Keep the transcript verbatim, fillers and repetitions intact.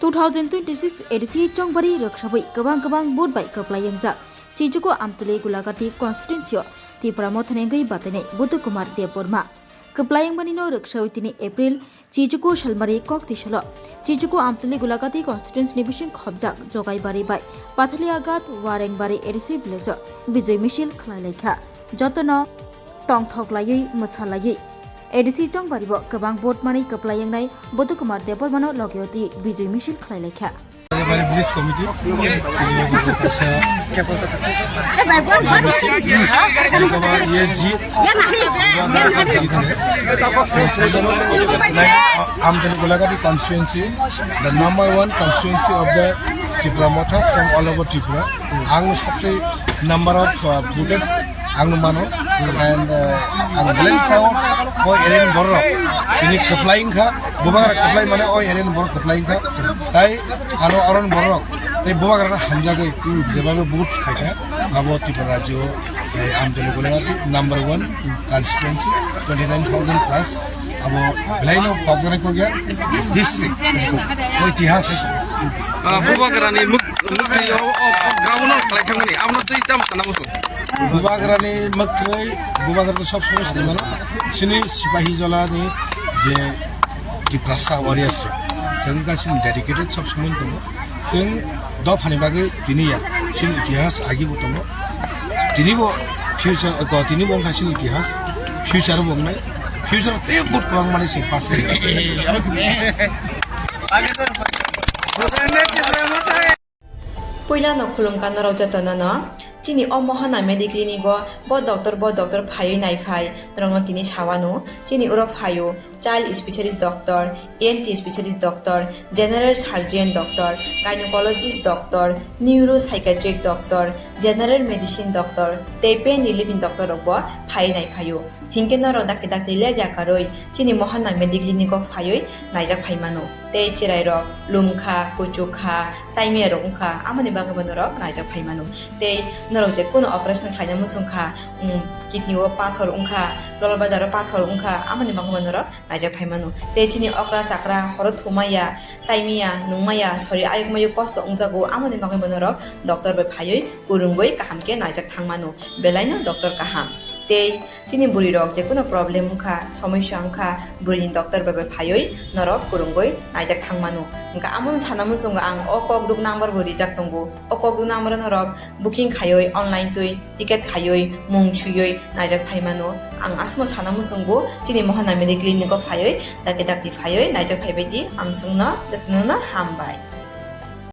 Two thousand twenty-six A D C Chongbari rwksawi kwbang kwbang vote bai kwplai wngjak Chichuku Amtwlwi Gulagati constituency-o Tipra Mothani wngwi batainai Buddha Kumar Debbarma. Kwplai wngmani no rwksawi tini April Chichuku salmari kok tisalo Chichuku Amtwlwi Gulagati constituency ni bising khobjak Jogaibari bai Pathaliagat Warengbari A D C village-o bijoi misil khlai laikha. Jotono tongthok laiwi mwsa laiwi A D C Chongbari bo kwbang vote manwi kwplai wngnai Buddha Kumar Debbarmano loge oti bijoi misil khlai laikha. Bari village committee, sini kaisa, jotoba ye ji, Amtwlwi Gulagati constituency, the number one constituency of the Tipra Motha from all over Tripura. Ang sabse number of, uh, votes ang mano, and, uh, ang belai proud o area ni borok tini kwplai wngkha, bubagra kwplai mane o area ni borok kwplai wngkha, tai ano oron borok tei bubagra hamjagwi jebabe vote khaikha, abo Tripura rajyo, eh, Amtwlwi Gulagati number one constituency, twenty nine thousand plus. Abo belaino pokjagwi kokya history, o itihas. Ah, bubagrani muk-, mukti o, o, o ground no khlai thangmani, abono twi tam sana muchung. Bubagrani mukti, bubagra to sob somoi sinimano, sini sipahi jolani je Tiprasa warriors, sengka sini dedicated sob somoi tongo. Chwng dophani bagwi tini ya, chini itihas agi bo tongo. Tini bo future, to tini bo wngkha chini itihas, future bo wngnai. Future tei bot kwbang mani chwng pass khainai. Puila no khulumkha norok jotono no. Chini o Mohana Mediclinic o bo doctor, bo doctor phaiwi naiphai, norokno tini sawano. Chini oro phaio child specialist doctor, E N T specialist doctor, general surgeon doctor, gynecologist doctor, neuropsychiatric doctor, general medicine doctor, tei pain relief ni doctor rok bo phaiwi naiphaio. Hinkhe norok dakti dakti ler yakarwi chini Mohana Mediclinic o phaiwi naijak phaimano. Tei chwrairok lumkha, kuchukha, chaimiya rok wngkha, amoni bagwi bo norok naijak phaimano. Tei norok je kuno operation khlaina muchungkha, um, kidney o pathor wngkha, gallbladder o pathor wngkha, amoni bagwi bo norok naijak phaimano. Tei chini okra chakra horo thumaya, chaimiya, nungmaya, sori ayuk mayuk kosto wngjago, amoni bagwi bo norok doctor bai phaiwi kwrwngwi kaham khe naijak thangmano. Belaino doctor kaham. Tei chini bwrwi rok je kuno problem wngkha, somosya wngkha, bwrwini doctor bai bai phaiwi norok kwrwngwi naijak thangmano. Hwnkhe amono sana muchungo ang o kokduk number bo rijak tongo. O kokduk number o norok booking khaiwi online twi ticket khaiwi mung swiwi naijak phaimano. Ang aswkno sana muchungo chini Mohana Mediclinic o phaiwi dakti dakti phaiwi naijak phaibai di, amswkno jotono no hambai.